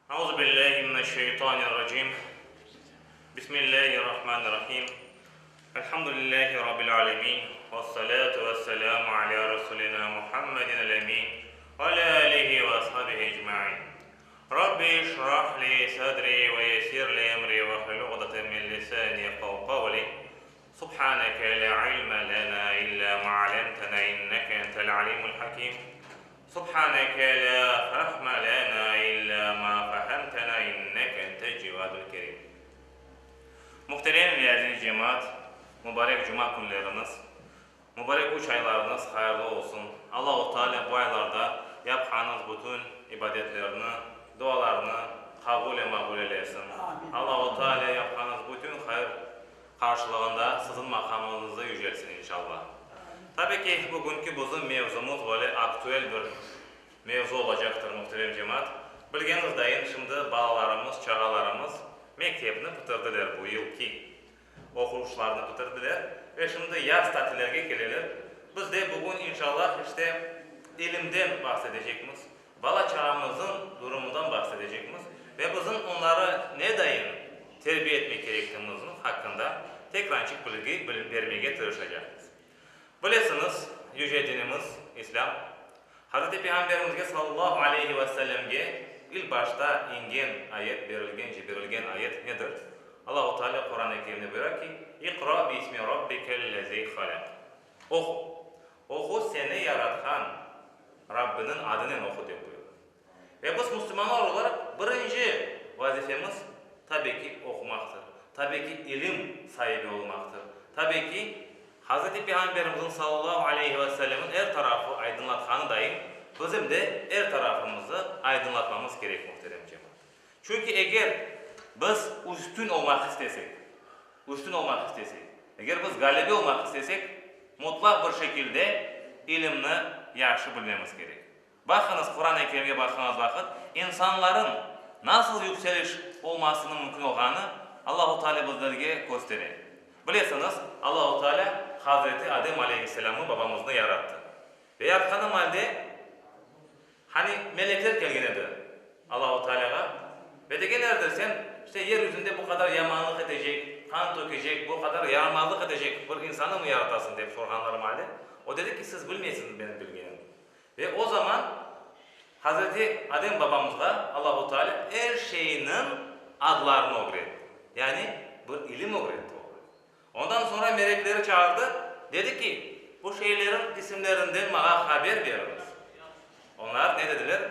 Auzu billahi mineşşeytanirracim. Bismillahirrahmanirrahim. Elhamdülillahi rabbil alemin. Vessalatu vesselamu ala rasulina Muhammedin el-emin ve ala alihi ve ashabihi ecmain. Rabbi işrah li sadri ve yessir li emri ve hlul uqdeten min lisani yefkahu kavli. Subhaneke la ilme lena illa ma alemtena inneke entel alimul hakim. Subhaneke la fehme lena illa ma fehemtena inneke entel cevadul kerim. Muhterem ve aziz cemaat, mubarek cuma künleriniz, mubarek üç aylarıñız hayırlı olsun. Allahu Teala bu aylarda yapqanıñız bütün ibadetlerni, dualarnı qabul ve maqbul eylesin. Allahu Teala yapqanıñız bütün hayır qarşılığında siziñ maqamıñıznı yüceltsin inşallah. Tabi ki, bugünki bizim mevzumız böyle aktüel bir mevzu olacaqtır, muhterem cemaat. Bilgeniñiz dayın, şimdi balalarımız, çağalarımız mektepni bitirdiler bu yılki oquvşlarnı bitirdiler ve şimdi yaz tatillerge keleler. Biz de bugün inşallah işte ilimden bahsedecekmiz, bala-çağamıznıñ durumundan bahsedecekmiz ve bizim onları ne dayın terbiye etmek kerektiğimizniñ haqqında tekrançıq bilgi bermege tırışacaqmız. Bilesiñiz, yüce dinimiz, İslâm, Hazreti Peyğamberimizge sallallahu aleyhi ve sellemge ilk başta ingen ayet, berilgen, ciberilgen ayet nedir? Allahu Teala Quran-ı Kerimde buyura ki, İqra bismi rabbikellezî halak. Oqu! Oqu, seni yaratqan Rabbiniñ adınen oqu dep buyura. Ve biz müslümanlar olaraq birinci vazifemiz tabi ki oqumaqtır, tabi ki ilim saibi olmaqtır, tabi ki Hazreti Peyğamberimizniñ sallallahu aleyhi ve sellemniñ er tarafı aydınlatqanı dayın bizim de er tarafımızı aydınlatmamız kerek, muhterem cemaat. Çünki eger biz üstün olmaq istesek, üstün olmaq istesek, eger biz ğalebe olmaq istesek, mutlaq bir şekilde ilimni yahşı bilmemiz kerek. Baqıñız, Quran-ı Kerimge baqqanıñız vaqıt, insanların nasıl yükseliş olmasınıñ mümkün olğanı Allahu Teala bizlerge köstere. Bilesiñiz, Allahu Teala Hazreti Adem aleyhisselamı babamıznı yarattı. Ve yaratqanı malde, hani melekler kelgen edi Allahu Tealağa ve degenlerdir, sen işte yer yüzünde bu qadar yamanlıq etecek, qan tökecek, bu qadar yaramazlıq etecek bir insanı mı yaratasıñ dep sorğanları malde, o dedi ki, siz bilmeysiñiz benim bilgenimni. Ve o zaman Hazreti Adem babamızğa Allahu Teala er şeyniñ adlarını ögretti. Yani bir ilim ögretti oğa. Ondan soñra melekleri çağırdı, dedi ki, bu şeyleriñ isimlerinden mağa haber beriñiz. Onlar ne dediler?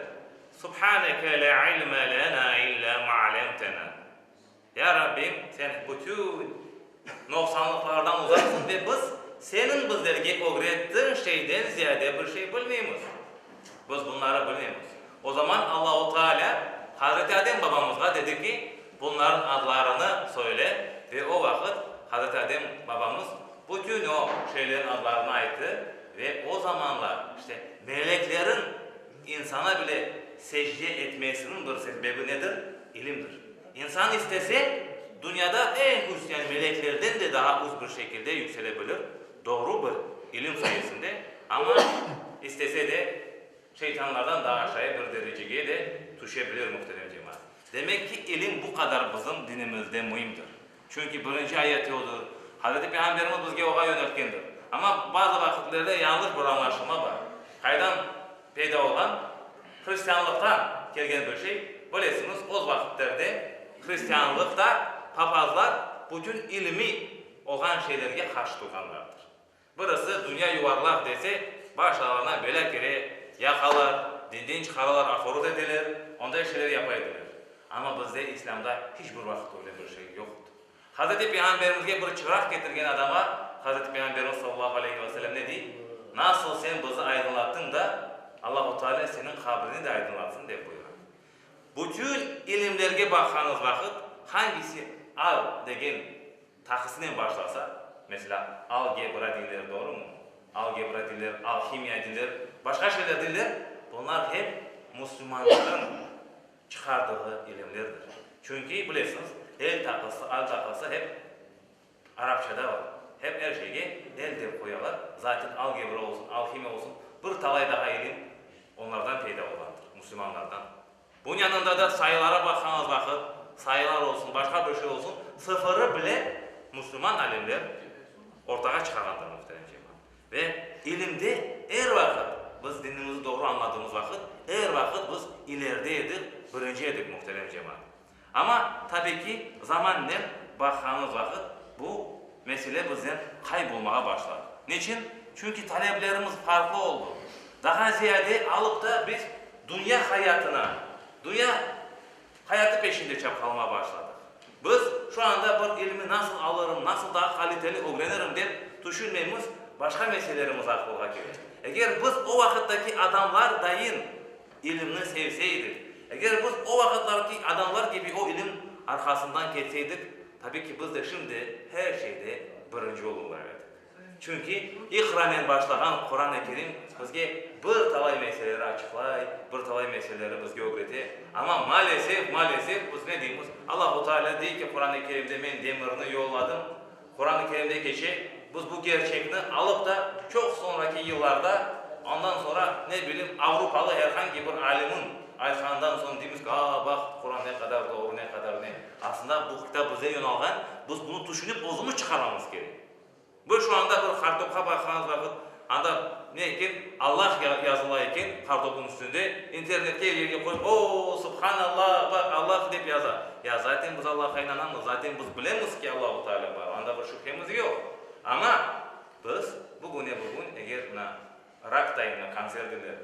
Subhaneke la ilme lena illa ma alemtena. Ya Rabbim, Sen bütün noqsanlıqlardan uzaqsıñ ve biz Seniñ bizlerge ögrettiñ şeyden ziyade bir şey bilmeymiz. Biz bunları bilmeymiz. O zaman Allahu Teala Hazreti Adem babamızğa dedi ki, bunların adlarını söyle ve o vaqıt Hazreti Adem babamız bütün o şeylerin adlarını ayttı ve o zamanlar işte meleklerin insana bile secde etmesiniñ bir sebebi nedir? İlimdir. İnsan istese, dünyada eñ üst, yani meleklerden de daa üst bir şekilde yüksele bilir, doğru bir ilim sayesinde, amma istese de, şeytanlardan daa aşağı bir derecege de tüşe bilir, muhterem cemaat. Demek ki, ilim bu qadar bizim dinimizde müimdir. Çünki birinci ayeti odır, Hazreti Peyğamberimiz bizge oğa yöneltkendir. Amma bazı vaqıtlerde yañlış bir añlaşılma bar. Qaydan peyda olğan? Hristianlıqtan kelgen bir şey. Bilesiñiz, oz vaqıtlerde hristianlıqta papazlar bütün ilmiy olğan şeylerge qarşı turğanlardır. Birisi dünya yuvarlaq dese, başlarına belâ kire, yaqalar, dinden çıqaralar, aforuz eteler, onday şeyler yapa ediler. Amma bizde İslâmda hiç bir vaqıt öyle bir şey yoqtır. Hazreti Peyğamberimizge bir çıraq ketirgen adamğa Hazreti Peyğamberimiz sallallahu aleyhi ve sellem ne dey? Nasıl sen bizi aydınlattıñ da, Allahu Teala seniñ qabrini de aydınlatsın, dep buyura. Bütün ilimlerge baqqanıñız vaqıt, hangisi al degen taqısınen başlasa, meselâ, algebra deyler, doğrumı? Algebra deyler, alhimiya deyler, başqa şeyler deyler, bunlar hep musulmanların çıqardığı ilimlerdir. Çünki, bilesiñiz, el taqısı, al taqısı hep arapçada bar. Hep er şeyge el dep qoyalar. Zaten algebra olsun, alhimiya olsun, bir talay daha ilim onlardan peyda olğandır, musulmanlardan. Bunıñ yanında da sayılara baqqanıñız vaqıt, sayılar olsun, başqa bir şey olsun, sıfırı bile musulman alimler ortağa çıqarğandır, muhterem cemaat. Ve ilimde er vaqıt, biz dinimizni doğru añladığımız vaqıt, er vaqıt biz ileride edik, birinci edik, muhterem cemaat. Amma, tabiy ki, zamannen baqqanımız vaqıt bu mesele bizden qaybolmağa başladı. Niçin? Çünki taleblerimiz farqlı oldı. Daha ziyade alıp da biz dünya hayatına, dünya hayatı peşinde çapqalamağa başladıq. Biz şu anda bir ilmi nasıl alırım, nasıl daha qaliteli ögrenirim dep tüşünmeymiz, başqa meselelerimiz aqılğa kele. Eger biz o vaqıttaki adamlar dayın İlimni sevseydik, eger biz o vaqıtlarki adamlar kibi o ilim arqasından ketseydik, tabiy ki, biz de şimdi her şeyde birinci olurlar edik. Çünki İqranen başlağan Quran-ı Kerim bizge bir talay meseleleri açıqlay, bir talay meseleleri bizge ögrete. Amma maalesef, maalesef biz ne deymiz? Allahu Teala dey ki Quran-ı Kerimde men demirni yolladım. Quran-ı Kerimde keçe, biz bu kerçekni alıp da çoq soñraki yıllarda, ondan soñra, ne bilim, avrupalı er hangi bir alimniñ aytqanından soñ deymiz ki, a, baq, Quran ne qadar doğru, ne qadar ne. Aslında bu kitap bize yönalğan, biz bunı tüşünip özümiz çıqarmamız kerek. Biz şu anda bir qartopqa baqqanımız vaqıt, anda ne eken, Allah yazıla eken qartopnıñ üstünde, internetke er yerge qoyıp, o, subhanallah, baq, Allah dep yaza. Ya zaten biz Allahqa inanamız, zaten biz bilemiz ki, Allahu Teala bar, anda bir şübhemiz yoq. Amma biz bugüne-bugün eger mına rak dayın, qanser deyler,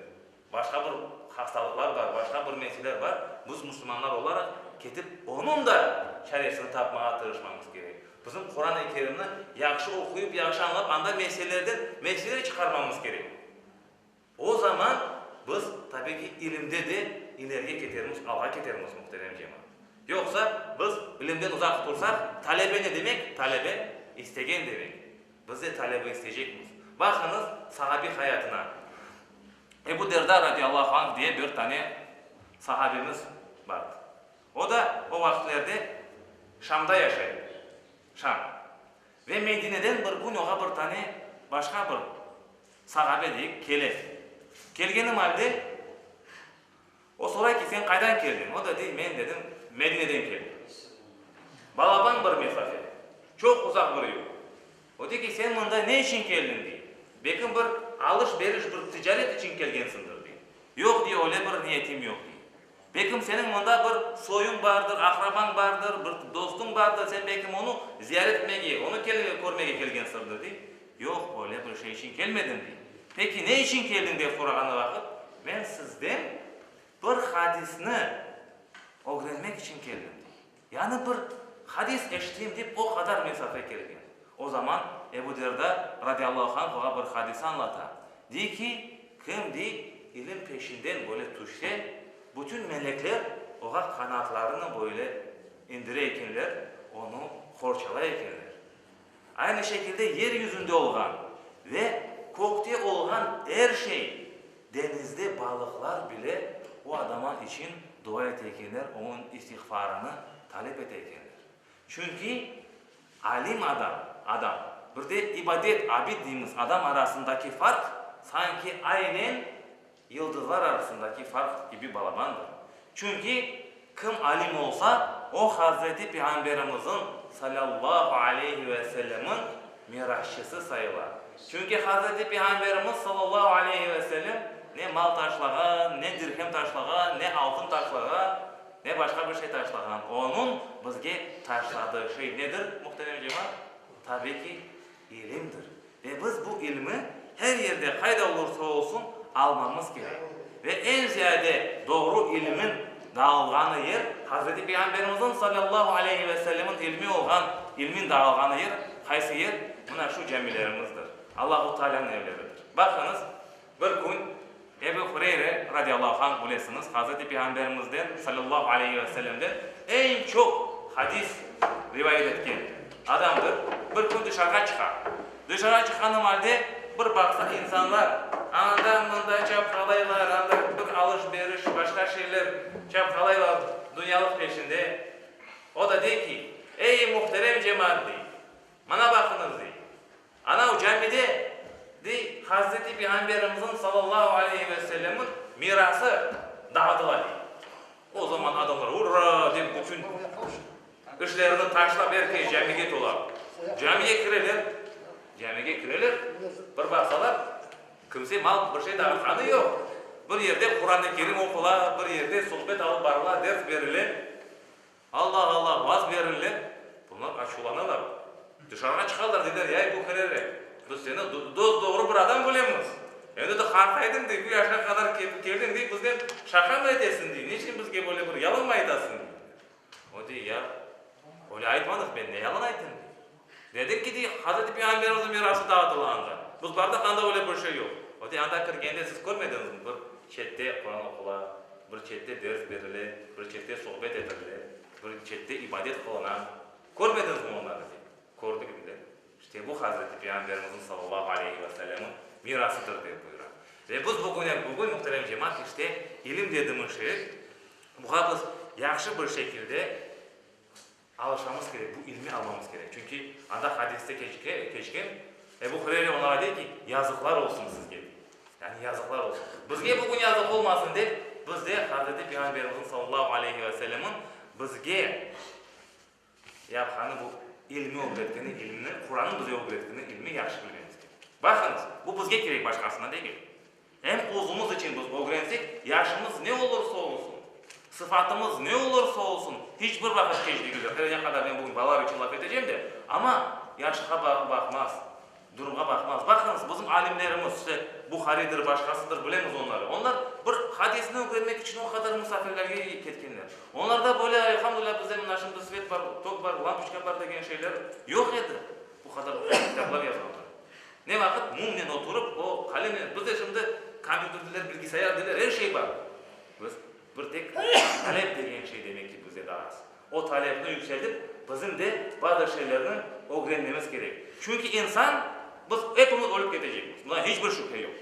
Başqa bir hastalıqlar bar, başqa bir meseleler bar, biz musulmanlar olaraq ketip onıñ da çaresini tapmağa tırışmamız kerek. Bizim Quran-ı Kerimni yahşı oquyıp, yahşı añlap, anda meselelerden mesele çıqarmamız kerek. O zaman biz, tabiy ki, ilimde de ilerige ketermiz, alğa ketermiz, muhterem cemaat. Yoqsa, biz ilimden uzaq tursaq, talebe ne demek? Talebe, istegen demek. Biz de talebe isteycekmiz. Baqıñız sahabiy hayatına. Ebu Derda radiyallahu anh diye bir tane sahabemiz bardı. O da o vaqıtlerde Şamda yaşay edi. Şam. Ve Medineden bir kün oğa bir tane başqa bir sahabe deyik kele. Kelgeni malde o soray ki, sen qaydan keldiñ? O da dey, men dedim, Medineden keldim. Balaban bir mesafe. Çoq uzaq bir yol. O dey ki, sen mında ne içün keldiñ, dey. Belkim bir alış-veriş, bir ticaret içün kelgensiñdir, dey. Yoq, dey, öyle bir niyetim yoq, dey. Belkim seniñ mında bir soyuñ bardır, aqrabañ bardır, bir dostuñ bardır, sen belkim onı ziyaret etmege, onı körmege kelgensiñdir, dey. Yoq, öyle bir şey içün kelmedim, dey. Peki, ne içün keldiñ, dep sorağanı vaqıt, men sizden bir hadisni ögrenmek içün keldim, dey. Yani bir hadis eşiteyim dep o qadar mesafe kelgen. O zaman Ebu Derda radiyallahu anh oğa bir hadis añlata. Dey ki, kim, dey, ilim peşinden böyle tüşse, bütün melekler oğa qanatlarını böyle indire ekenler, onı qorçalay ekenler. Aynı şekilde yer yüzünde olğan ve kökte olğan er şey, deñizde balıqlar bile o adama içün dua ete ekenler, onıñ istiğfarını talep ete ekenler. Çünki alim adam, adam, bir de ibadet, abid deymiz, adam arasındaki farq sanki aynen Yıldızlar arasındaki farq kibi balabandır. Çünki kim alim olsa, o Hazreti Peyğamberimizniñ, salâllahu aleyhi ve sellemniñ, mirasçısı sayıla. Çünki Hazreti Peyğamberimiz, salâllahu aleyhi ve sellem, ne mal taşlağan, ne dirhem taşlağan, ne altın taşlağan, ne başqa bir şey taşlağan. Onıñ bizge taşladığı şey nedir, muhterem cemaat? Tabiy ki, ilimdir. Ve biz bu ilmi her yerde, qayda olursa olsun, almamız kerek. Ve eñ ziyade doğru ilmin dağılğanı yer, Hazreti Peyğamberimizniñ salâllahu aleyhi ve sellemniñ ilmi olğan, ilmin dağılğanı yer, qaysı yer? Mına şu camilerimizdir, Allahu Taalânıñ evleridir. Baqıñız, bir kün Ebu Hureyre radiyallahu anh, bilesiñiz, Hazreti Peyğamberimizden salâllahu aleyhi ve sellemden eñ çoq hadis rivayet etken adamdır, bir kün dışarığa çıqa. Dışarığa çıqqanı malde bir baqsa insanlar anda-mında çapqalaylar, anda bir alış-beriş, başqa şeyler çapqalaylar dünyalıq peşinde. O da dey ki, Ey, muhterem cemaat, dey, mana baqıñız, dey, Anav camide, dey, Hazreti Peyğamberimizniñ sallallahu aleyhi ve sellemniñ mirası dağıtıla, dey. O zaman adamlar Urra! dep bütün işlerini taşlap er kes camige tola. Camiye kireler, camige kireler, bir baqsalar, kimse mal bir şey dağıtqanı yoq. Bir yerde Quran-ı Kerim oqula, bir yerde suhbet alıp barıla, ders berile. Allah, Allah, vaz berile. Bunlar açuvlanalar. Dışarığa çıqalar, deyler, Ya Ebu Hureyre, biz seni dos-doğru bir adam bilemiz. Endi de qartaydıñ, dey, bu yaşqa qadar keldiñ, dey, biznen şaqa mı etesiñ, dey, neçün bizge böyle bir yalan mı aytasıñ, dey. O dey, Ya, öyle aytmadıq, men ne yalan aytayım, dey. Dedik ki, dey, Hazreti Peyğamberimizniñ mirası dağıtıla anda. Biz bardıq, anda öyle bir şey yoq. O dey, anda kirgende siz körmediñizmi, bir çette Quran oqula, bir çette ders berile, bir çette sohbet etirile, bir çette ibadet qılına. Körmediñizmi onları, dey. Kördik, dediler. İşte bu Hazreti Peyğamberimizniñ sallallahu aleyhi ve sellemniñ mirasıdır, dep buyura. Ve biz bugüne bugün, muhterem cemaat, işte ilim dediğimiz şey, buğa biz yahşı bir şekilde alışmamız kerek, bu ilmi almamız kerek. Çünki anda hadiste keçken, Ebu Hureyre onlara dey ki, yazıqlar olsun sizge, dey. Yani yazıqlar olsun. Bizge bugün yazıq olmasın dep, biz de Hazreti Peyğamberimizniñ sallallahu aleyhi ve sellemniñ bizge Yapqanı bu ilmi ögretkeni ilmni, Qurannıñ bize ögretkeni ilmi yahşı bilmemiz kerek. Baqıñız, bu bizge kerek, başqasına degil. Em özümiz içün biz ögrensek, yaşımız ne olursa olsun, sıfatımız ne olursa olsun, hiç bir vaqıt keç degildir. Her ne qadar men bugün balalar içün laf etecem de, amma yaşqa baqmaz, Durumğa baqmaz. Baqıñız, bizim alimlerimiz, işte, Buharidir, başqasıdır, bilemiz onları. Onlar bir hadisni ögrenmek içün o qadar musafirlerge ketkenler. Onlarda böyle, elhamdülilâ, bizde mına şimdi svet bar, tok bar, lampoçka bar degen şeyler yoq edi. Bu qadar kitaplar yazğanlar. Ne vaqıt mumnen oturıp, o qalemnen, bizde şimdi kompyuter deyler, bilgisayar deyler, er şey bar. Biz bir tek talep degen şey demek ki bizde daa az. O talepni yükseltip, bizim de bazı şeylerni ögrenmemiz kerek. Çünki insan, biz epimiz ölüp ketecekmiz, bunda hiç bir şübhe yoq.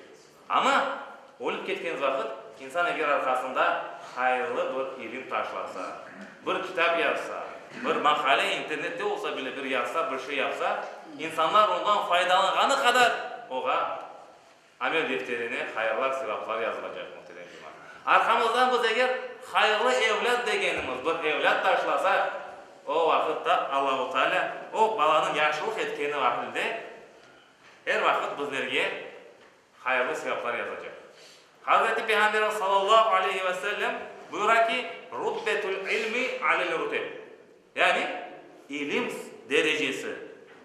Amma ölüp ketken vaqıt, insan eger arqasında hayırlı bir ilim taşlasa, bir kitap yazsa, bir maqale internette olsa bile bir yazsa, bir şey yapsa, insanlar ondan faydalanğanı qadar oğa Amel defterine hayırlar, sevaplar yazılacaq, muhterem cemaat. Arqamızdan biz eger hayırlı evlât degenimiz bir evlât taşlasaq, o vaqıt da Allahu Teala o balanıñ yahşılıq etkeni vaqilde er vaqıt bizlerge hayırlı sevaplar yazacaq. Hazreti Peyğamberimiz sallallahu aleyhi ve sellem buyura ki, Rutbetül ilmi alel ruteb. Yani, ilim derecesi,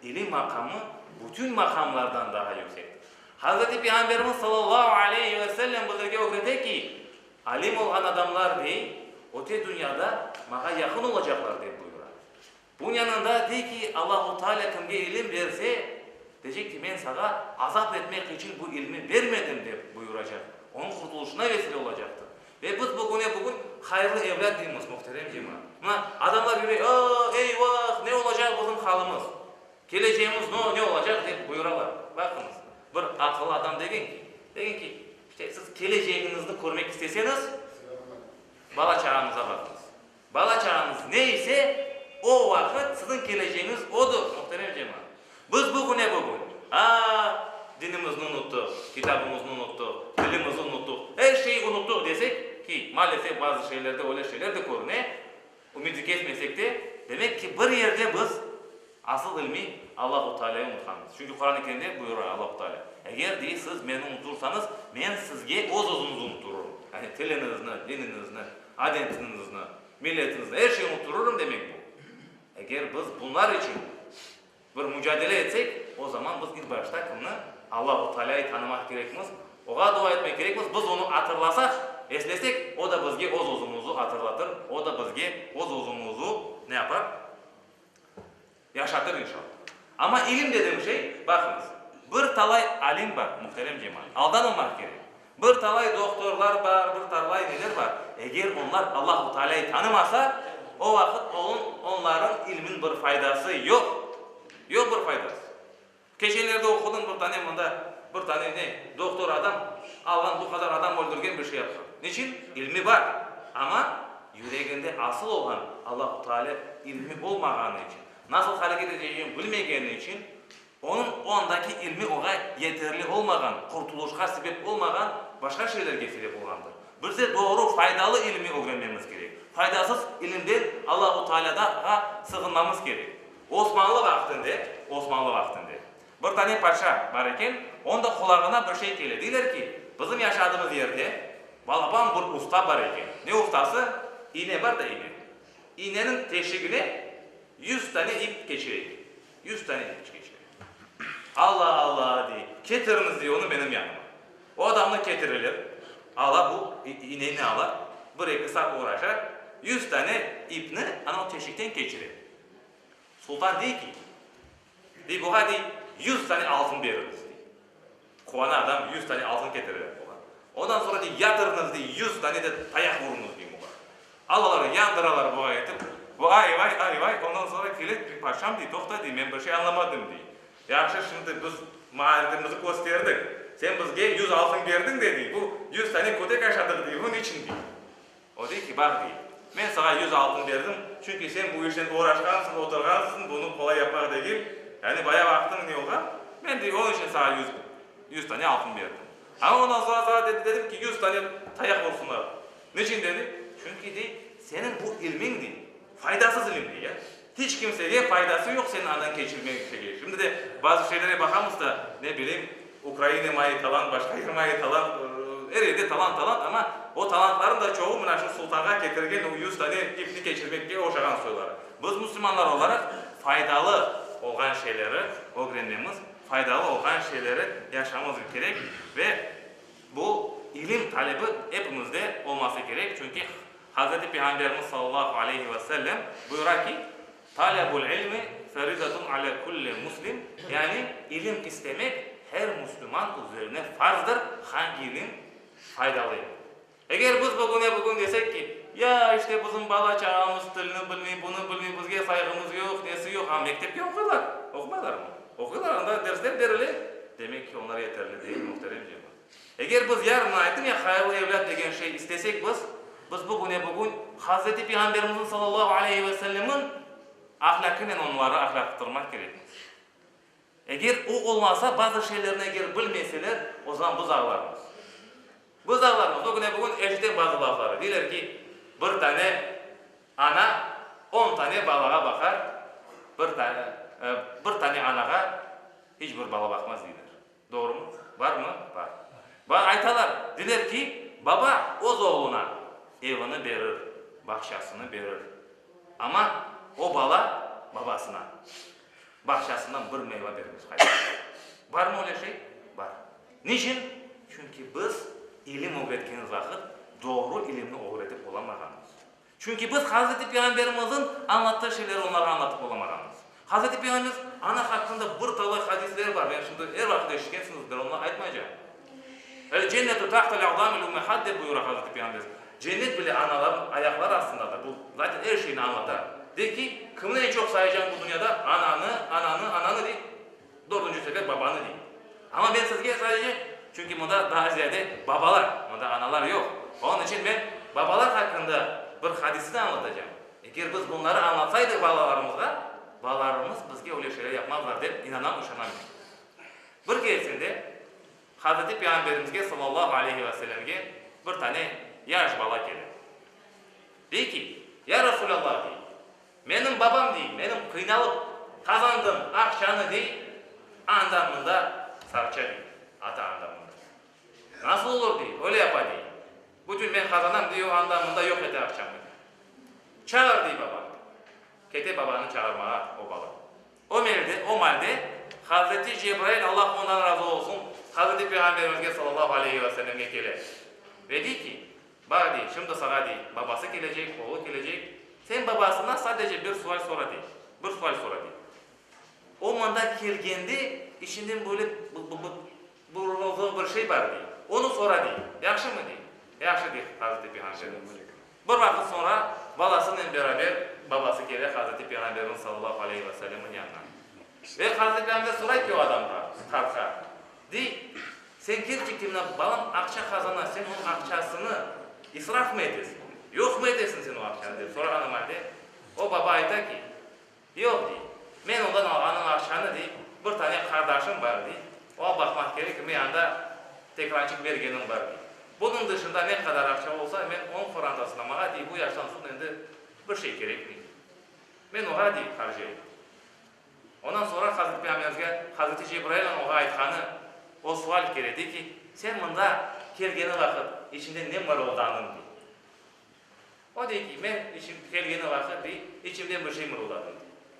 ilim maqamı bütün maqamlardan daha yüksektir. Hazreti Peyğamberimiz sallallahu aleyhi ve sellem bizlerge ögrete ki, alim olğan adamlar, dey, öte dünyada maña yaqın olacaqlar, dep buyura. Bunıñ yanında dey ki, Allahu Teala kimge ilim berse, deycek ki, men saña azap etmek içün bu ilmi bermedim, dep buyuracaq, onıñ qurtulışına vesile olacaqtır. Ve biz bugüne bugün hayırlı evlât deymiz, muhterem cemaat. Mına, adamlar yürey, A, eyvah, ne olacaq bizim halımız? Keleceğimiz no, ne olacaq? dep buyuralar. Baqıñız, bir aqıllı adam degen ki, degen ki, işte, siz kelecegiñizni körmek isteseñiz, bala-çağañıza baqıñız. Bala-çağañız ne ise, o vaqıt siziñ kelecegiñiz odur, muhterem cemaat. Biz bugüne bugün, a, dinimizni unuttıq, kitabımıznı unuttıq, tilimizni unuttıq, er şeyi unuttıq desek, ki, maalesef bazı şeylerde öyle şeyler de körüne, ümidi kesmesek de, demek ki, bir yerde biz asıl ilmi Allahu Tealâyı unutqanmız. Çünki Quran-ı Kerimde buyura Allahu Tealâ, Eger, dey, siz meni unutursañız, men sizge öz-özüñizni unutturırım. Yani tiliñizni, diniñizni, adetiñizni, milletiñizni, er şeyni unutturırım demek bu. Eger biz bunlar içün bir mucadele etsek, o zaman biz ilk başta kimni? Allahu Tealâyı tanımaq kerekmiz, Oğa dua etmek kerekmiz, biz Onı atırlasaq, eslesek, O da bizge öz-özümizi atırlatır, O da bizge öz-özümizi ne yapar? Yaşatır inşallah. Amma ilim dediğim şey, baqıñız, bir talay alim bar, muhterem cemaat, aldanmamaq kerek. Bir talay dohtorlar bar, bir talay neler bar, eger onlar Allahu Tealâyı tanımasa, o vaqıt onıñ, onlarıñ ilminiñ bir faydası yoq, yoq bir faydası. Keçenlerde oqudım bir tane mında, bir tane ne, dohtor adam alğan bu qadar adam öldürgen bir şey yapqan. Niçin? İlmi bar, amma yüreginde asıl olğan Allahu Teala ilmi olmağanı içün, nasıl hareket etecegini bilmegeni içün, onıñ o andaki ilmi oña yeterli olmağan, qurtuluşqa sebep olmağan, başqa şeylerge sebep olğandır. Bize doğru, faydalı ilmi ögrenmemiz kerek. Faydasız ilimden Allahu Tealâğa sığınmamız kerek. Osmanlı vaqtında, Osmanlı vaqtında bir tane paşa bar eken, onıñ da qulağına bir şey kele. Deyler ki, bizim yaşadığımız yerde balaban bir usta bar eken. Ne ustası? İne bar da ine. İneniñ teşigine yuz tane ip keçire eken. Yuz tane ip keçire. Alla, Alla, dey, ketiriñiz, dey, onı menim yanıma. O adamnı ketireler, ala bu ineni ala, bir-eki saat oğraşa, yuz tane ipni ana o teşikten keçire. Sultan dey ki, dey, buğa, dey, yuz tane altın beriñiz, dey. Quvana adam, yuz tane altın ketireler buğa. Ondan soñra, dey, yatırıñız, dey, yuz tane de tayaq uruñız, dey, buğa. Alalar, yandıralar buğa etip, bu ay-vay, ay-vay, ondan soñra kele, paşam, dey, toqta, dey, men bir şey añlamadım, dey. Yahşı, şimdi biz maaretimizni kösterdik. Sen bizge yuz altın berdiñ de, dey, bu yuz tane kötek aşadıq, dey, bu niçün, dey. O dey ki, Baq, dey, men saña yuz altın berdim, çünki sen bu işnen oğraşqansıñ, oturğansıñ, bunı qolay yapmaq degil, yani baya vaqtıñ ne olğan, men, dey, onıñ içün saña yuz, yuz tane altın berdim. Amma ondan soñra saña, dedi, dedim ki, yuz tane tayaq ursunlar. Niçün, dedi? Çünki, dey, seniñ bu ilmiñ, dey, faydasız ilim, dey, ya. Hiç kimsege faydası yoq seniñ andan keçirmeñ şeyge. Şimdi de bazı şeylere baqamız da, ne bileyim, Ukraina mayı talant, başqa yer mayı talant, er yerde talant, talant, amma o talantlarnıñ da çoğu mına şu sultanğa ketirgen o yuz tane ipni keçirmekke oşağan soyları. Biz müslümanlar olaraq faydalı olğan şeyleri ögrenmemiz, faydalı olğan şeyleri yaşamamız kerek ve bu ilim talebi epimizde olması kerek, çünki Hazreti Peyğamberimiz sallallahu aleyhi ve sellem buyura ki, Talebul ilmi ferizatun ale kulli muslim, yani ilim istemek her müslüman üzerine farzdır, hangi ilim? Faydalı ilim. Eger biz bugüne bugün desek ki, ya işte bizim bala-çağamız tilni bilmey, bunı bilmey, bizge sayğımız yoq, nesi yoq, a mektepte oquylar, oqumaylarmı? Oquylar, anda dersler berile, demek ki onlar yeterli değil, muhterem cemaat. Eger biz yarın, ayttım ya, hayırlı evlât degen şey istesek biz, biz bugüne bugün Hazreti Peyğamberimizniñ sallallahu aleyhi ve sellemniñ ahlâqınen onları ahlâqtırmaq kerekmiz. Eger o olmasa, bazı şeylerni eger bilmeseler, o zaman biz ağlarmız. Biz ağlarmız. Bugüne bugün eşitem bazı lafları. Deyler ki, bir tane ana on tane balağa baqar, bir tane, bir tane anağa iç bir bala baqmaz deyler. Doğrumı? Barmı? Bar. Bar. Aytalar, deyler ki, baba öz oğluna evini berir, bağçasını berir. Amma o bala babasına bağçasından bir meyva bermez, qaytarmaz. Barmı öyle şey? Bar. Niçün? Çünki biz ilim ögretken vaqıt doğru ilimni ögretip olamağanmız. Çünki biz Hazreti Peyğamberimizniñ añlattığı şeyleri onlarğa añlatıp olamağanmız. Hazreti Peyğamberimiz ana haqqında bir talay hadisleri bar, men şimdi er vaqıt eşitkensiñizdir, onı aytmaycam. El cennetu tahtel aqdamil ummehat dep buyura Hazreti Peyğamberimiz. Cennet bile analarnıñ ayaqları astındadır. Bu zaten er şeyni añlata. Dey ki, kimni eñ çoq sayacam bu dünyada? Ananı, ananı, ananı dey. Dördünci sefer babanı dey. Amma men sizge sadece, çünki mında daa ziyade babalar, mında analar yoq. Onıñ içün men babalar haqqında bir hadisni añlatacam. Eger biz bunları añlatsaydıq balalarımızğa, balalarımız bizge öyle şeyler yapmazlar dep inanam, işanam men. Bir keresinde Hazreti Peyğamberimizge sallallahu aleyhi ve sellemge bir tane yaş bala kele. Dey ki, Ya Resulallah, dey, Menim babam, dey, menim qıynalıp qazandığım aqçanı, dey, anda-mında sarça, dey, ata anda-mında. Nasıl olur, dey, öyle yapa, dey. Bütün men qazanam, dey, o anda-mında yoq ete aqçamı, dey. Çağır, dey, babanı. Kete babanı çağırmağa o bala. O melde, o malde, Hazreti Cebrail, Allah ondan razı olsun, Hazreti Peyğamberimizge, sallallahu aleyhi ve sellemge kele ve dey ki, Baq, dey, şimdi saña, dey, babası kelecek, oğlu kelecek, sen babasına sadece bir sual sora, dey, bir sual sora, dey. O mında kelgende içinden böyle burulğan bir şey bar, dey, onı sora, dey, yahşımı, dey. Yahşı, dey Hazreti Peyğamberimiz. Bir vaqıt soñra balasınen beraber babası kele Hazreti Peyğamberimiz sallallahu aleyhi ve sellemniñ yanına. Ve Hazreti Peyğamber soray ki o adamğa, qartqa, dey, Sen kerçekten mına balam aqça qazana, sen onıñ aqçasını israf mı etesiñ, yoq mı etesiñ sen o aqçanı, dep sorağan malde, o baba ayta ki, Yoq, dey, men ondan alğanım aqçanı, dey, bir tane qardaşım bar, dey, oña baqmaq kerek, men anda tekrançıq bergenim bar, dey. Bunıñ dışında ne qadar aqça olsa, men onıñ qorantasına, maña, dey, bu yaştan soñ endi bir şey kerekmey. Men oğa, dey, harcayım. Ondan soñra Hazreti Peyğamberimizge Hazreti Cebrailniñ oğa aytqanı o sual kele, dey ki, Sen mında kelgeni vaqıt içiñde ne mırıldanıñ? dey. O dey ki, Men içim kelgeni vaqıt, dey, içimden bir şey mırıldadım,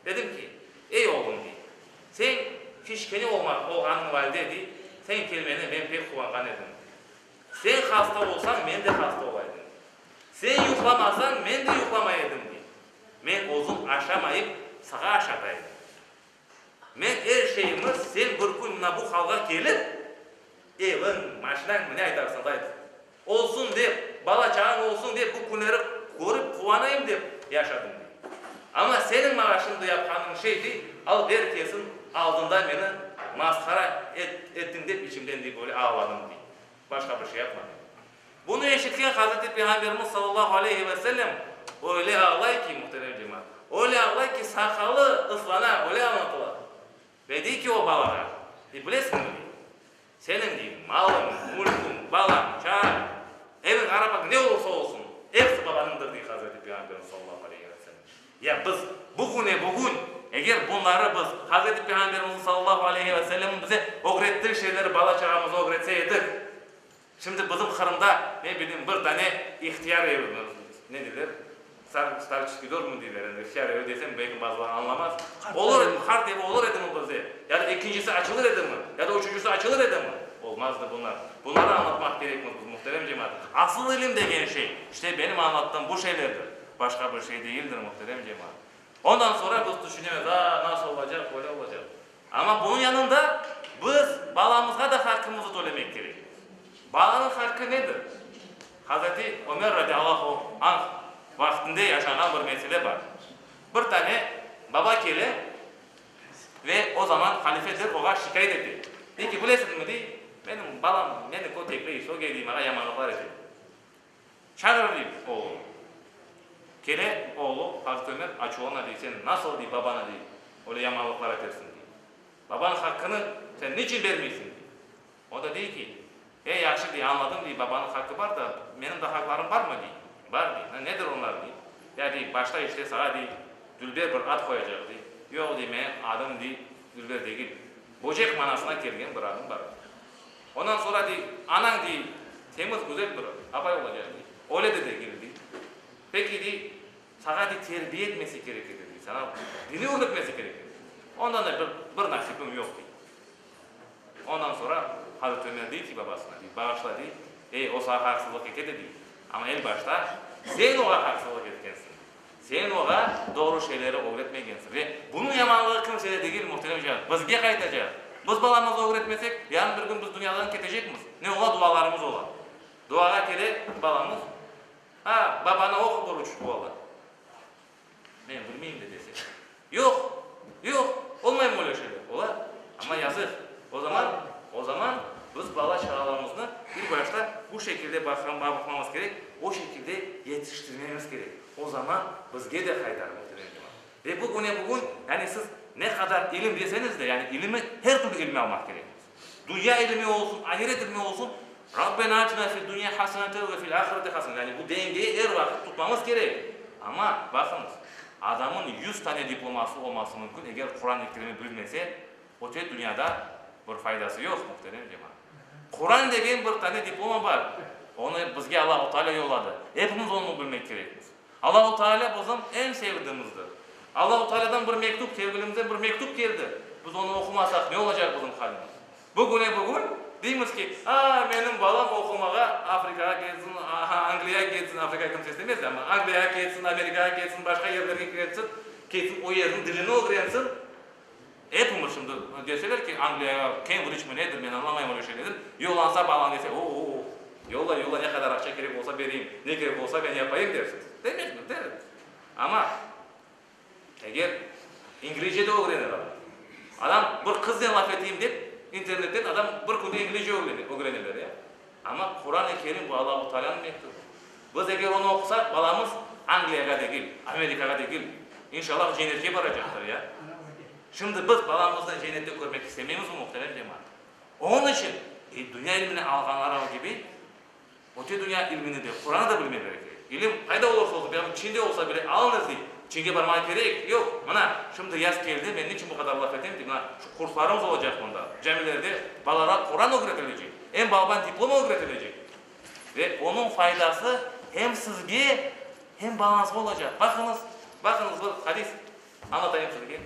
dey. Dedim ki, Ey oğlum, dey, sen kiçkene olma olğanıñ valde, dey, sen kelmeni men pek quvanğan edim, dey. Sen hasta olsañ, men de hasta ola edim, dey. Sen yuqlamasañ, men de yuqlamay edim, dey. Men özüm aşamayıp, sağa aşata edim. Men er şeyimiz, sen bir kün mına bu halğa kelip, eviñ, maşinañ, ne aytarsıñız, ayt, olsun dep, bala-çağañ olsun dep, bu künleri körip quvanayım dep yaşadım, dey. Amma seniñ maña şimdi yapqanıñ şey, dey, alıp er kesin aldında meni masqara ettiñ dep içimden, dey, böyle ağladım, dey. Başqa bir şey yapmadım. Bunı eşitken Hazreti Peyğamberimiz sallallahu aleyhi ve sellem öyle ağlay ki, muhterem cemaat, öyle ağlay ki, saqalı ıslana, öyle añlatıla. Ve dey ki o balağa, dey, bilesiñmi, dey, seniñ, dey, malıñ, mülküñ, balañ, çağañ, eviñ, arabañ, ne olursa olsun, episi babanıñdır, dey Hazreti Peyğamberimiz sallallahu aleyhi ve sellem. Ya biz bugüne bugün, eger bunları biz Hazreti Peyğamberimizniñ sallallahu aleyhi ve sellemniñ bize ögrettiği şeyleri bala-çağamızğa ögretse edik, şimdi bizim Qırımda, ne bileyim, bir dane ihtiyar evi, ne deyler, starçeskiy dor mu deyler endi, ihtiyar evi desem, belki bazıları añlamaz, olur edimi, qart evi olur edimi bizde, ya da ekincisi açılır edimi, ya da üçüncüsi açılır edimi? Olmazdı bunlar. Bunları añlatmaq kerekmiz biz, muhterem cemaat. Asıl ilim degen şey, işte benim añlattığım bu şeylerdir. Başqa bir şey değildir, muhterem cemaat. Ondan soñra biz tüşünemiz, a, nasıl olacaq, böyle olacaq. Amma bunıñ yanında biz balamızğa da haqqımızı tölemek kerekmiz. Balanıñ haqqı nedir? Hazreti Ömer radiallahu anh vaqtında yaşanğan bir mesele bar. Bir tane baba kele ve o zaman halifedir, oğa şikâyet ete. Dey ki, bilesiñmi, dey, menim balam meni kötekley, söge, dey, maña yamanlıqlar ete. Çağır, dey, oğlunı. Kele oğlu, Hazreti Ömer açuvlana, dey, sen nasıl, dey, babanı, dey, öyle yamanlıqlar etersiñ, dey. Babanıñ haqqını sen niçün bermeysiñ, dey. O da dey ki, E, yahşı, dey, añladım, dey, babanıñ haqqı bar da, menim de haqlarım barmı, dey. Bar, dey. Nedir onlar, dey. Ya, dey, başta işte sağa, dey, dülber bir ad qoyacaq, dey. Yoq, dey, menim adım, dey, dülber degil, böcek manasına kelgen bir adım bar, dey. Ondan soñra, dey, anañ, dey, temiz, güzel bir apay olacaq, dey. Öyle de degil, dey. Peki, dey, saña, dey, terbiye etmesi kerek edi, dey, saña dini ögretmesi kerek edi. Ondan da bir, bir nasibim yoq, dey. Ondan soñra Hazreti Ömer dey ki babasına, dey, bağışla, dey, ey, o saña haqsızlıq ete de, dey, amma el başta sen oğa haqsızlıq etkensiñ, dey. Sen oğa doğru şeyleri ögretmegensiñ. Ve bunıñ yamanlığı kimsede degil, muhterem cemaat, bizge qaytacaq. Biz balamızğa ögretmesek, yarın bir kün biz dünyadan ketecekmiz. Ne ola, dualarımız ola. Duağa kele balamız, Ha, babanı oqu bir uç ola. Men bilmeyim de desek. Yoq, yoq, olmay böyle şeyler. Ola, amma yazıq. O zaman, o zaman biz bala-çağalarımıznı ilk başta bu şekilde baqmamız kerek, o şekilde yetiştirmemiz kerek. O zaman bizge de qaytar, muhterem cemaat. Ve bugüne bugün, yani siz ne qadar ilim deseñiz de, yani ilimi, her türlü ilmi almaq kerekmiz. Dünya ilimi olsun, ahiret ilimi olsun, Rabbena atina fid dünya haseneten ve fil ahireti haseneten, yani bu dengeyi er vaqıt tutmamız kerek. Amma, baqıñız, adamın yuz tane diploması olması mümkün, eger Quran-ı Kerimni bilmese, öte dünyada bir faydası yoq, muhterem cemaat. Quran degen bir tane diploma bar, onı bizge Allahu Teala yolladı, epimiz onı bilmek kerekmiz. Allahu Teala bizim eñ sevdimizdir. Allahu Tealadan bir mektup, sevgilimizden bir mektup keldi. Biz onı oqumasaq, ne olacaq bizim halimiz? Bugüne bugün deymiz ki, a, menim balam oqumağa Afrikağa ketsin, Angliyağa ketsin, Afrikağa kimse istemez de, amma Angliyağa ketsin, Amerikağa ketsin, başqa yerlerge ketsin, ketsin, o yerniñ dilini ögrensin. Epimiz şimdi deseler ki, Angliyağa, Kembriç mi nedir, men añlamayım öyle şeylerden, yollansa balañ dese, o-o-o, yolla, yolla, ne qadar aqça kerek olsa bereyim, ne kerek olsa men yapayım dersiz. Demezmi? Deriz. Amma eger inglizce de ögrenir adam. Adam bir qıznen laf eteyim dep, internetten adam bir künde inglizce ögreneler ya. Amma Quran-ı Kerim bu Allahu Taalânıñ mektübi. Biz eger onı oqusaq, balamız Angliyağa degil, Amerikağa degil, inşallah cennetke baracaqtır ya. Şimdi biz balamıznı cennette körmek istemeymiz mi, muhterem cemaat? Onıñ içün, dünya ilmini alğanları kibi. Öte dünya ilmini de, Quranı da bilmeleri kerek. İlim qayda olursa olsun, belki Çinde olsa bile, alıñız, dey. Çinge barmağa kerek yoq. Mına, şimdi yaz keldi, men niçün bu qadar laf etem ki, mına, şu kurslarımız olacaq mında, camilerde balalarğa Quran ögretilecek, em balaban diplom ögretilecek. Ve onıñ faydası hem sizge, hem balañızğa olacaq. Baqıñız, baqıñız, bir hadis añlatayım sizge.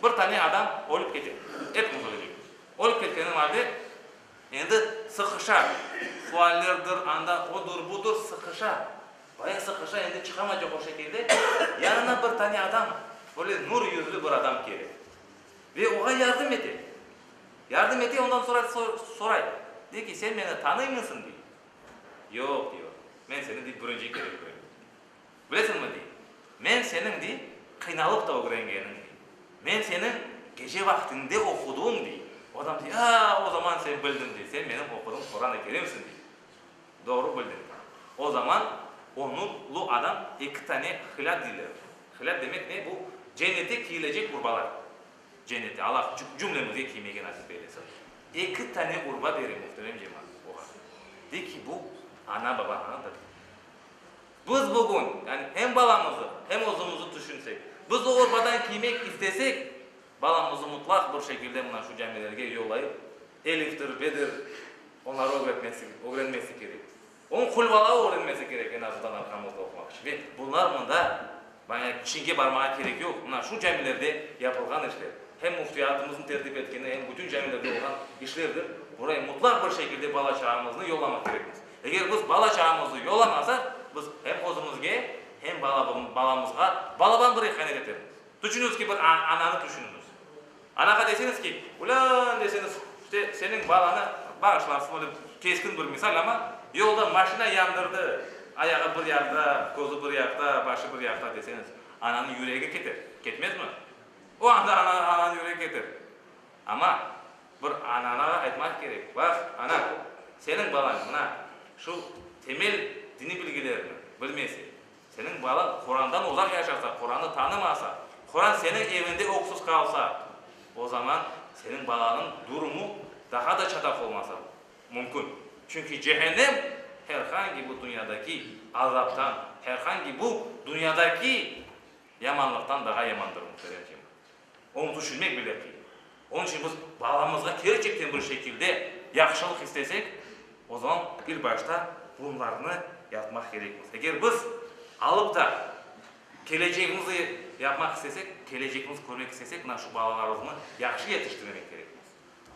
Bir tane adam ölip kete. Epimiz ölecekmiz. Ölip ketkeni malde endi sıqışa. Suallerdir, anda odur, budur, sıqışa. Baya sıqışa, endi çıqamaycaq o şekilde. Yanına bir tane adam, böyle nur yüzlü bir adam kele. Ve oğa yardım ete. Yardım ete, ondan soray, soray, dey ki, sen meni tanıymısıñ, dey. Yoq, diyor, men seni, dey, birinci kere körem. Bilesiñmi, dey, men seniñ, dey, qıynalıp da ögrengeniñ, dey. Men seniñ gece vaqtiñde oqudıñ, dey. O adam dey, a, o zaman sen bildiñ, dey, sen menim oqudım Quran-ı Kerimsiñ, dey. Doğru bildiñ, dey. O zaman o nurlu adam eki tane hilât deyler. Hilât demek ne? Bu cennette kiyilecek urbalar. Cennette Allah cümlemizge kiymege nasip eylesin. Eki tane urba bere muhterem cemaat oğa. Dey ki, bu ana-babanıñdır. Biz bugün, yani hem balamızı, hem özümizi tüşünsek, biz o urbadan kiymek istesek, balamızı mutlaq bir şekilde mına şu camilerge yollayıp, Eliftir, Bedir, onları ögretmesi, ögrenmesi kerek. Onıñ qulvalavı ögrenmesi kerek eñ azından arqamızda oqumaq içün. Ve bunlar mında, maña Çinge barmağa kerek yoq, mına şu camilerde yapılğan işler, hem müftiyatımıznıñ tertip etkeni, hem bütün camilerde olğan işlerdir. Buraya mutlaq bir şekilde bala-çağamıznı yollamaq kerekmiz. Eger biz bala-çağamıznı yollamasaq, biz hem özümizge, hem balamızğa balaban bir ihanet etermiz. Tüşüñiz ki, bir ananı tüşüñiz. Anağa deseñiz ki, ulân deseñiz, işte, seniñ balanı, bağışlarsıñ, öyle keskin bir misal, amma yolda maşina yandırdı, ayağı bir yaqta, közü bir yaqta, başı bir yaqta deseñiz, ananıñ yüregi keter, ketmezmi? O anda ananıñ yüregi keter. Amma bir ananağa aytmaq kerek, Baq, ana, seniñ balañ mına şu temel diniy bilgilerni bilmese, Seniñ balañ Qurandan uzaq yaşasa, Quranı tanımasa, Quran seniñ evinde öksüz qalsa, o zaman seniñ balanıñ durumu daha da çataq olmasa mümkün. Çünki cehennem her hangi bu dünyadaki azaptan, her hangi bu dünyadaki yamanlıqtan daha yamandır, muhterem cemaat. Onı tüşünmek bile qıyın. Onıñ içün biz balamızğa kerçekten bir şekilde yahşılıq istesek, o zaman ilk başta bunlarnı yapmaq kerekmiz. Eger biz alıp da kelecegimizni yapmaq istesek, kelecegimizni körmek istesek, mına şu balalarımıznı yahşı yetiştirmek kerekmiz.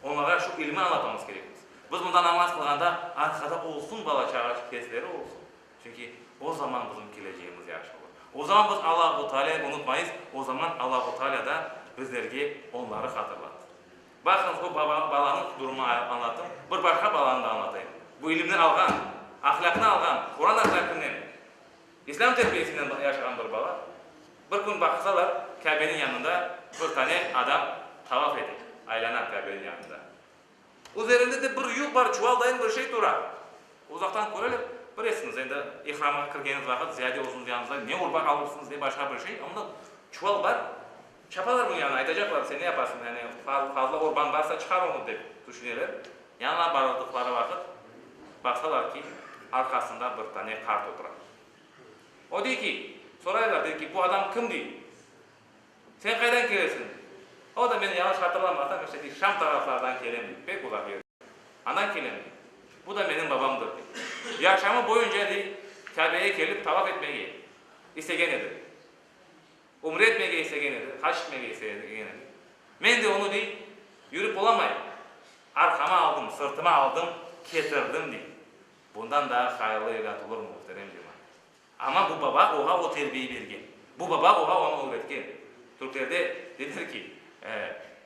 Onlarğa şu ilmi añlatmamız kerekmiz. Biz mında namaz qılğanda arqada olsun bala-çağa sesleri olsun. Çünki o zaman bizim kelecegimiz yahşı olur. O zaman biz Allahu Tealâyı unutmayız, o zaman Allahu Tealâ da bizlerge onları hatırlatır. Baqıñız, bu baba, balanıñ durumını añlattım, bir başqa balanı da añlatayım. Bu ilimni alğan, ahlâqnı alğan, Quran ahlâqınen, İslâm terbiyesinen yaşağan bir bala. Bir kün baqsalar, Kâbeniñ yanında bir tane adam tavaf ete, aylana Kâbeniñ yanında. Üzerinde de bir yük bar, çuval dayın bir şey tura. Uzaqtan köreler, bilesiñiz, endi ihramğa kirgeniñiz vaqıt ziyade özüñiz yanıñızda ne urba alırsıñız, ne başqa bir şey, onda çuval bar, çapalar bunıñ yanına, aytacaqlar, sen ne yapasıñ, yani fazla urbañ barsa çıqar onı, dep tüşüneler. Yanına barıldıqları vaqıt, baqsalar ki, arqasında bir tane qart otura. O dey ki, soraylar, dey ki, bu adam kim, dey. Sen qaydan kelesiñ? O da, men yañlış hatırlamasam, işte, dey, Şam taraflardan kelem, dey, pek uzaq yerden. Andan kelem, dey. Bu da menim babamdır, dey. Yaşamı boyunca, dey, Kâbeye kelip tavaf etmege istegen edi. Ümre etmege istegen edi, hac etmege istegen edi. Men de onı, dey, yürip olamay, arqama aldım, sırtıma aldım, ketirdim, dey. Bundan daa hayırlı evlât olurmı, muhterem cemaat? Amma bu baba oğa o terbiyeyi bergen. Bu baba oğa onı ögretken. Türklerde denir ki,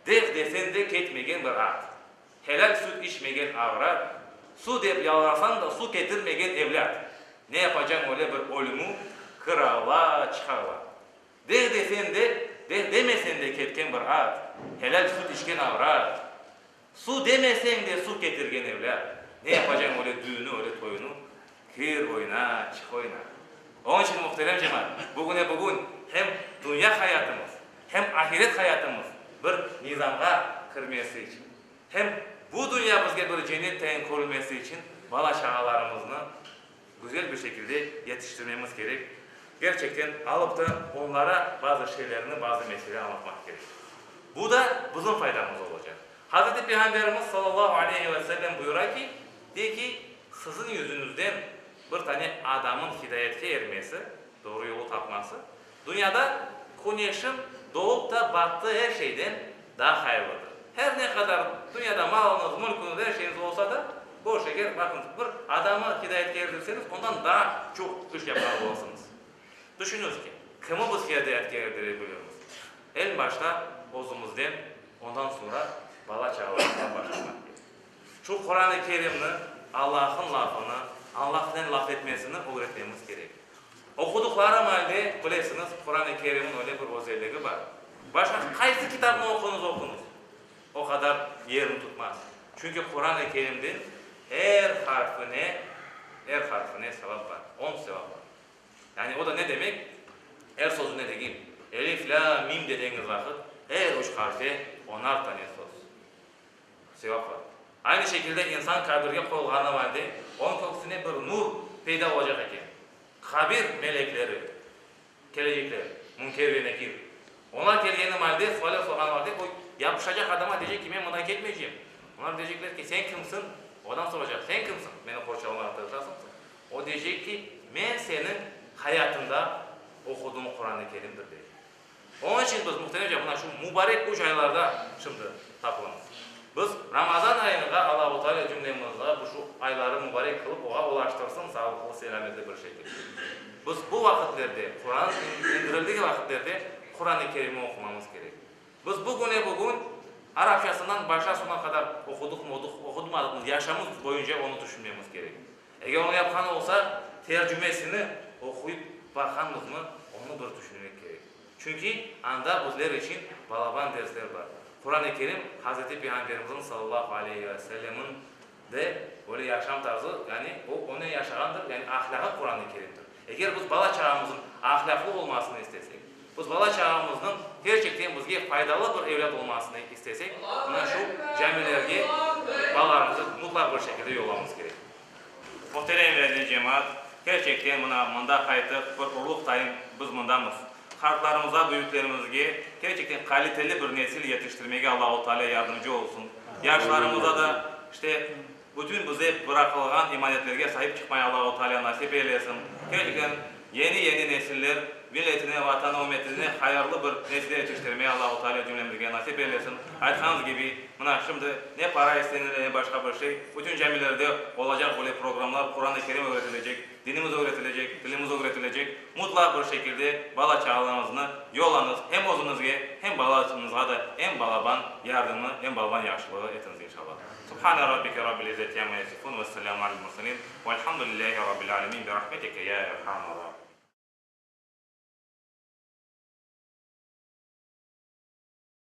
Dev desen de ketmegen bir at, helal süt içmegen avrat, su dep yalvarsañ da su ketirmegen evlât. Ne yapacañ öyle bir ölümü, kir ağla, çıq ağla. Dev desen de, dev demesen de ketken bir at, helal süt içken avrat, Su demeseñ de su ketirgen evlât, ne yapacañ öyle düğünü, öyle toyunı, kir oyna, çıq oyna. Onıñ içün, muhterem cemaat, bugüne bugün hem dünya hayatımız, hem ahiret hayatımız bir nizamğa kirmesi içün, hem bu dünya bizge bir cennet tayın körülmesi içün bala-çağalarımıznı. şekilde yetiştirmemiz kerek. Kerçekten alıp da onlara bazı şeylerni, bazı meselelerni añlatmaq kerek. Bu da bizim faydamız olacaq. Hazreti Peyğamberimiz sallallahu aleyhi ve sellem buyura ki, dey ki, siziñ yüzüñizden bir tane adamın hidayetke ermesi, doğru yolu tapması, dünyada küneşin doğup da battığı er şeyden daa hayırlıdır. Her ne qadar dünyada malıñız, mülküñiz, er şeyiñiz olsa da, boş, eger, baqıñız, bir adamı hidayetke erdirseñiz, ondan daa çoq iş yapqan olasıñız. Tüşüñiz ki, kimi biz hidayetke erdire bilirmiz? Eñ başta özümizden, ondan soñra bala-çağalarımızdan başlamaq kerek. Şu Quran-ı Kerimni, Allah'ın lafını, Allahnen laf etmesini ögretmemiz kerek. Oqudıqları malde, bilesiñiz, Quran-ı Kerimniñ öyle bir özelligi bar. Başqa qaysı kitapnı oquñız, oquñız, o qadar yerini tutmaz. Çünki Quran-ı Kerimde er harfine, er harfine sevap bar, on sevap bar. Yani o da ne demek? Er sözüne degil. Elif, lâm, mim dedeñiz vaqıt, er üç harfe onar tane söz. Sevap bar. Aynı şekilde insan kabirge qoyulğanı valde, onıñ köksüne bir nur peyda olacaq eken. Qabir melekleri kelecekler, Münker ve Nekir. Onlar kelgeni malde, sualler sorğanı valde, o yapışacaq adama deycek ki, men mından ketmeycem. Onlar deycekler ki, sen kimsiñ? O adam soracaq, sen kimsiñ, meni qorçalamağa tırışasıñ? O deycek ki, men seniñ hayatıñda oquduğıñ Quran-ı Kerimdir, deycek. Onıñ içün biz, muhterem cemaat, mına şu mubarek üç aylarda şimdi tapılamız. Biz Ramazan ayınğa Allahu Teala cümlemizğa bu şu ayları mubarek qılıp, oğa ulaştırsın sağlıqlı, selâmetli bir şekilde. Biz bu vaqitlerde, Quran indirildiği vaqitlerde Quran-ı Kerimni oqumamız kerek. Biz bugüne bugün arapçasından başa soñuna qadar oqudıqmı, oqumadıqmı, yaşamız boyunca onı tüşünmemiz kerek. Eger onı yapqan olsaq, tercümesini oquyıp baqanmızmı, onı bir tüşünmek kerek. Çünki anda bizler içün balaban dersler bar. Quran-ı Kerim Hazreti Peyğamberimizniñ sallallahu aleyhi ve sellemniñ de böyle yaşam tarzı, yani o onen yaşağandır, yani ahlâğı Quran-ı Kerimdir. Eger biz bala-çağamıznıñ ahlâqlı olmasını istesek, biz bala-çağamıznıñ kerçekten bizge faydalı bir evlât olmasını istesek, mına şu camilerge balalarımızı mutlaq bir şekilde yollamamız kerek. Muhterem ve aziz cemaat, kerçekten mına mında qaytıq, bir urluq tayın biz mındamız. Qartlarımıza, büyüklerimizge kerçekten qaliteli bir nesil yetiştirmege Allahu Teala yardımcı olsun. Yaşlarımıza da işte Bütün bize bıraqılğan emanetlerge saip çıqmayı Allahu Teala nasip eylesin. Kerçekten yeni-yeni nesiller milletine, vatanı, ümmetine hayırlı bir nesiller yetiştirmeyi Allahu Teala cümlemizge nasip eylesin. Aytqanıñız kibi, mına şimdi ne para istenile, ne başqa bir şey, bütün camilerde olacaq böyle programlar, Quran-ı Kerim ögretilecek, dinimiz ögretilecek, tilimiz ögretilecek. Mutlaq bir şekilde bala-çağalarıñıznı yollañız, hem özüñizge, hem balalarıñızğa da eñ balaban yardımı, eñ balaban yahşılığı etiñiz inşallah. Subhane rabbike rabbil izzeti amma yasifun ve selâmun alel murselin velhamdülillahi rabbil âlemin bi rahmetike ya erhamer rahimin.